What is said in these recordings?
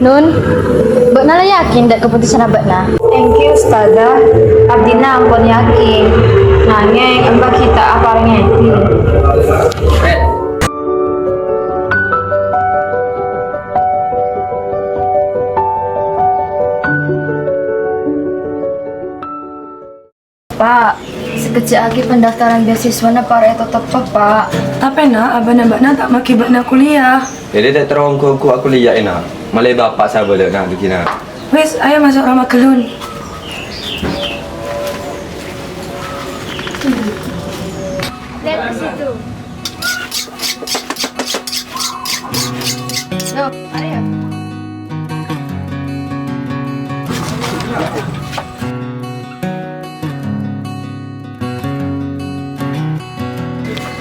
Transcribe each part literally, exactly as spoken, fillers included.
Nun, bâ'na la yakin dâ' kaputusanna bâ'na? Èngghi, Ustazah. Abdhina ampon yakin. Nangèng, emba ghi' ta' aparèngè dhil. Pa', sakejjhâ' aghi' pendaftaran beasiswana para ètotoppè, Pa'. Tapè, Na', abâna bâ'na ta' maghi bâ'na kuliah. Jadi ta' terro ongghu-ongghu akuliah, èna. Malè bapa' sabâlâ, Na', bâgina. Wis, ayo masuk roma ghâllu. Lihat ke situ. Loh, ayo.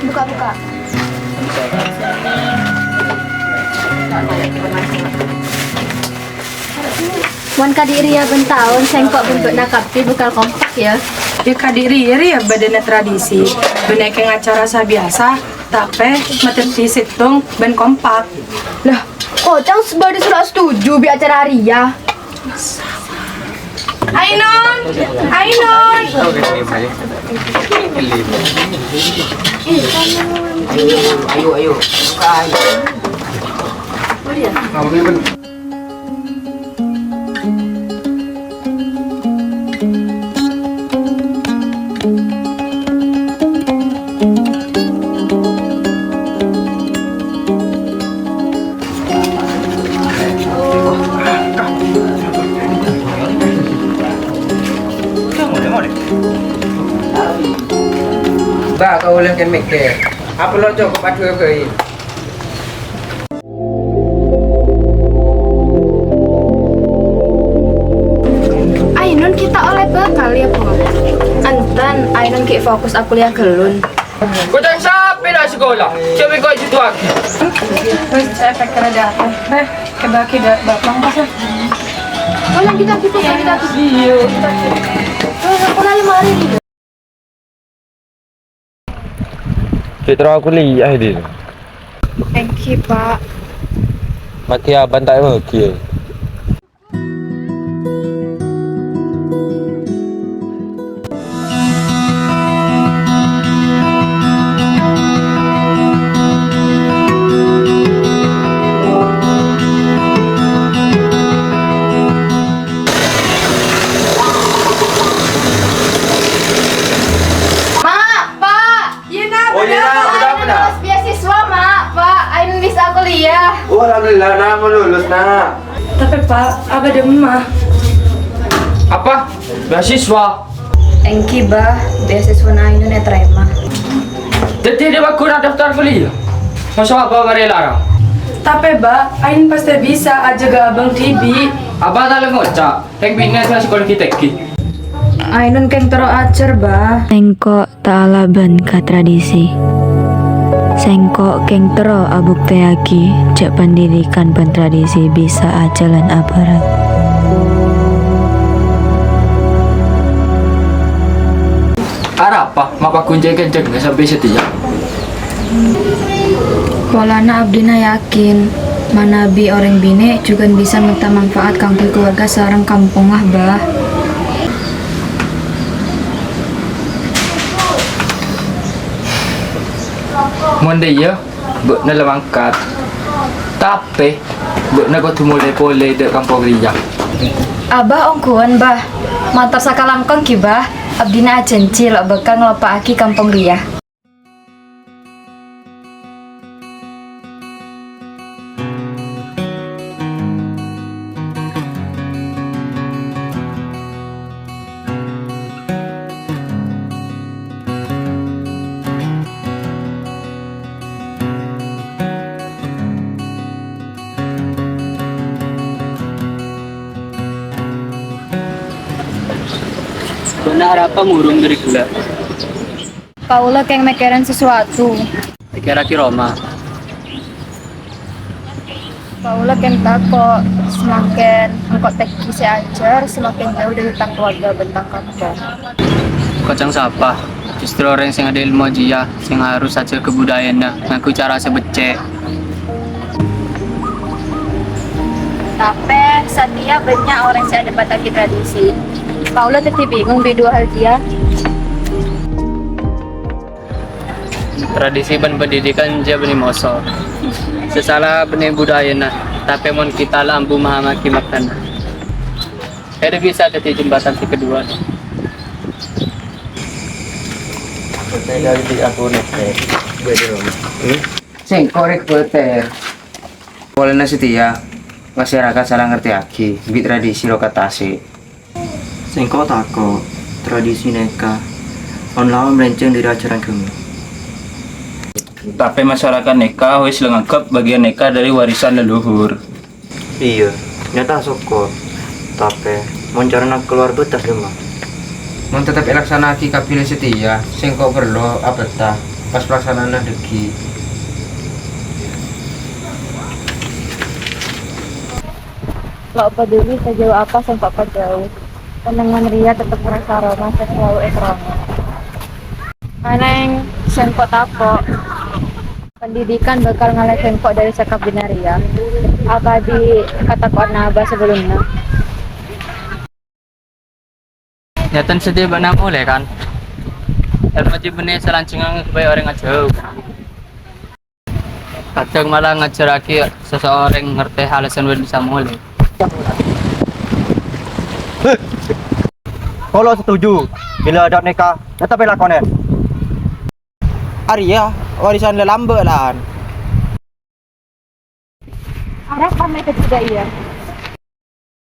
Buka, buka. Mon kadi' rèya bân taon, sèngko' bân bâ'na kabbhi bhâkal kompak, yâ. Yâ, kadi' rèya, rèya bâdâna tradisi. Bânnè kèng acara sè biyasa, tapè matèddhi sèttong bân kompak. Lah, kocang bâdâ sè ta' setuju bi' acara rèya. Ainun! Ainun! Ayo, ayo, ayo. Buka, ayo. Bâ, kaulâ kèng mèkkèr. Apa lo cokop adhu bhâi? Ainun ghi' ta' ollè bhâkal, yâ, Bu? Enten, Ainun ghi' fokus akuliah ghâllun. Kocang sapè la sekolah? Coba kau itu lagi. Terus saya pikir ada apa? Eh, kebagi dah bapak pas ya. Oh, lanjut lagi, Bu, lanjut lagi. Iya. Terus aku nanya mari gitu. Cek terus aku lihat ini. Thank you, Pak. Maki abang tak maki. Mak, Pak. Iya, Nak, oh, iya, bener, Nak. Pak. Udah apa, Nak? Lulus beasiswa, Mak. Pak, Ainun bisa kuliah. Oh, alhamdulillah, Nak, mau lulus, Nak. Tapi, Pak, Abah demen, Mah. Apa? Beasiswa? Engghi, Bah. Beasiswa Ainun ètarèma. Dhâddhi, dâ' bâghuna daftar kuliah. Masa Abah marè larang? Tapè, Bah, Ainun pastè bisa ajâgâ abâng dhibi'. Abah ta' la ngoca', kèng binè' sè sekolah kita ghi. Ainun kèng terro ajhâr, Bah. Sèngko' ta' alabân ka tradisi. Sèngko' kèng terro abuktèyaghi jhâ' pandidikan bân tradisi bisa ajhâlân abhâreng. Arapa ma' paghun cè' kenceng sampè' satèya? Polana abdhina yakin, manabi orèng binè' jhughân bisa mènta manfaat kaangghuy keluarga sareng kampongnga, Bah. Mon dâ' iyâ, bâ'na la mangkat. Tapè, bâ'na kodhu molè polè dâ' kampong rèya. Abah ongghuwân, Bah. Mator sakalangkong ghi, Bah. Abdhina ajhânjhi lo' bhâkal ngaloppa'aghi kampong rèya. Bâ'na arapa murung dâri ghellâ'? Kaulâ kèng mèkkèrè sesuatu. Mèkkèraghi roma. Kaulâ kèng tako', samangkèn engko' tèngghi sè ajhâr, samangkèn jhâu dâri tang keluarga bân tang kampong. Kocang sapa? Justru orèng sè ngadâ' èlmo jiyâ sè harus ajhâgâ budayana ngangghuy cara sè beccè'. Tapè satèya bânnya' orèng sè adâpa'aghi tradisi. Kaulâ dhâddhi bingung bi' duwâ' hal kèya. Tradisi bân pendidikan jhâ' bânnè moso. Sè sala bânnè budayana, tapè mon kita la ambu mahammaghi maknana, ghâpanèka bisa dhâddhi jembatan sè kaduwâ. Sèngko' rèk bâtèr. Polana satèya, masarakat sala ngartèyaghi bi' tradisi rokat tasè'. Sèngko' tako' tradisi nèka on-laon mlèncèng dhâri ajhârân ghâmma. Tapè masarakat nèka wis la nganggep bâgiyân nèka dhâri warisan leluhur. Iyâ, nyata sokor. Tapè mon carana kalowar bâtes ghâmma. Mon tetep èlaksana'aghi kabbhi satèya, sèngko' parlo abhânta pas palaksanaanna dhâggi'. Lo' paduli sajhâu apa sèngko' kajhâu, kennengngan rèya tetep ngarassa aroma sè salalu èterrongè. Anèng sèngko' tako', pendidikan bhâkal ngalè sèngko' dhâri sakabbhiyânna rèya, akadhi katako'anna abâ' sabellunna. Nyatana satèya bâ'na molè, kan? Èlmo jiyâ bânnè salanjhângnga kaangghuy orèng ajhâuh. Kadhâng mala ngajhârraghi seseorang ngartè alasan bâ'na bisa molè. Kaulâ setuju, bilâ adâ' nèka tetep èlakonè. Arèya warisan lalambâ', lan. Arapa mè' kejjhâ' iyâ?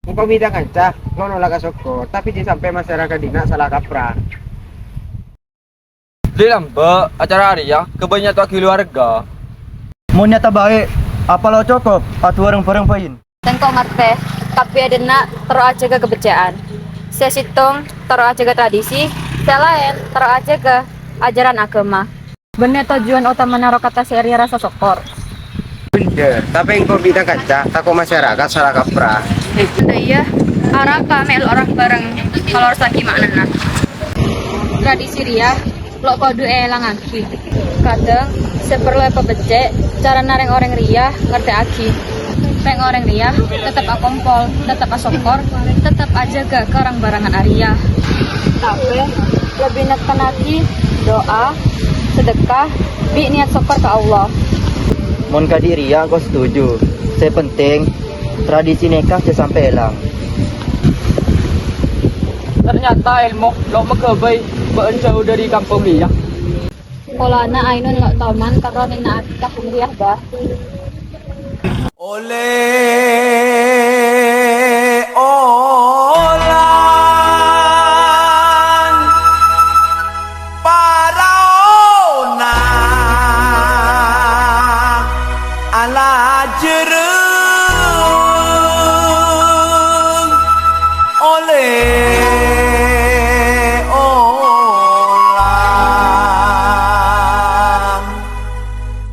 Engko' bi' tang kanca, lo' nolak ka sokor, tapè jhâ' sampè' masarakat dinna' sala kaprah. Lalambâ' acara arèya, kabbhi nyato'aghi lowarga. Mon nyata bhâi, apa lo' cokop adu'a rèng-bhâreng bhâi? Sèngko' ngartè, kabbhi è dinna' terro ajâgâ kabhecce'an. Sè sèttong terro ajâgâ tradisi, sè laèn terro ajâgâ ajhârân aghâma. Bânnè tojjhuwân otamana rokat tasè' rèya rassa sokor. Bhender, tapè engko' bi' tang kanca tako' masarakat sala kaprah. Iyâ, arapa mè' lo' rèng-bhâreng malorosaghi ma'nana. Tradisi rèya lo' kodhu èlangaghi. Kadhâng sè parlo èpabhecce' carana rèng-orèng rèya ngartèyaghi. Rèng-orèng rèya tetep akompol, tetep asokor, tetep ajâgâ karang-barangan arèya. Tapè lebbi nekkennaghi do'a, sedekah, bi' niyat sokor ka Allah. Mon kadhi rèya engko' setuju. Sè penting, tradisi nèka jhâ' sampè' èlang. Ternyata èlmo lo' maghâbây bâ'na jhâu dhâri kampong rèya. Polana Ainun lo' toman terro nenna'aghi kabbhi rèya, Bah. Ollè olan paraona alajârâng, ollè olan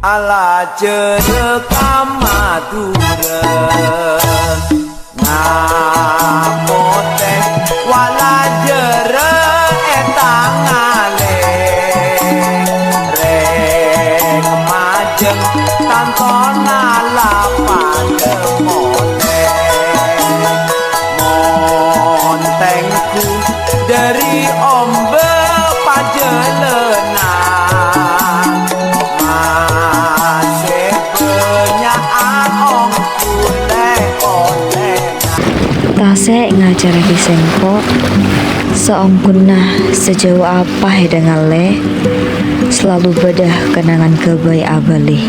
alajârâ ka Madhurâ. Ngamotè walajârâ è tangalè, rèng majâng tantona la padâ motè. Mon tèngghu dhâri ombâ pajhâlânan, masè bânnya' aongghu lè-ollèna. Tasè' ngajhârraghi sèngko', saongghuna sajhâu apa è dâ' ngallè, salalu bâdâ kennengngan ghâbây abâli.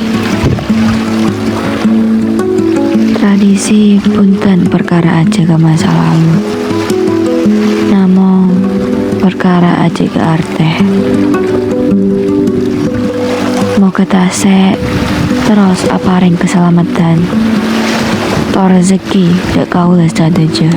Tradisi bhunten parkara ajâgâ masa lalu, namong parkara ajâgâ artè. Moghâ tasè' terros aparèng kasalameddhân, tor rejekkè dâ' kaulâ sadhâjâ.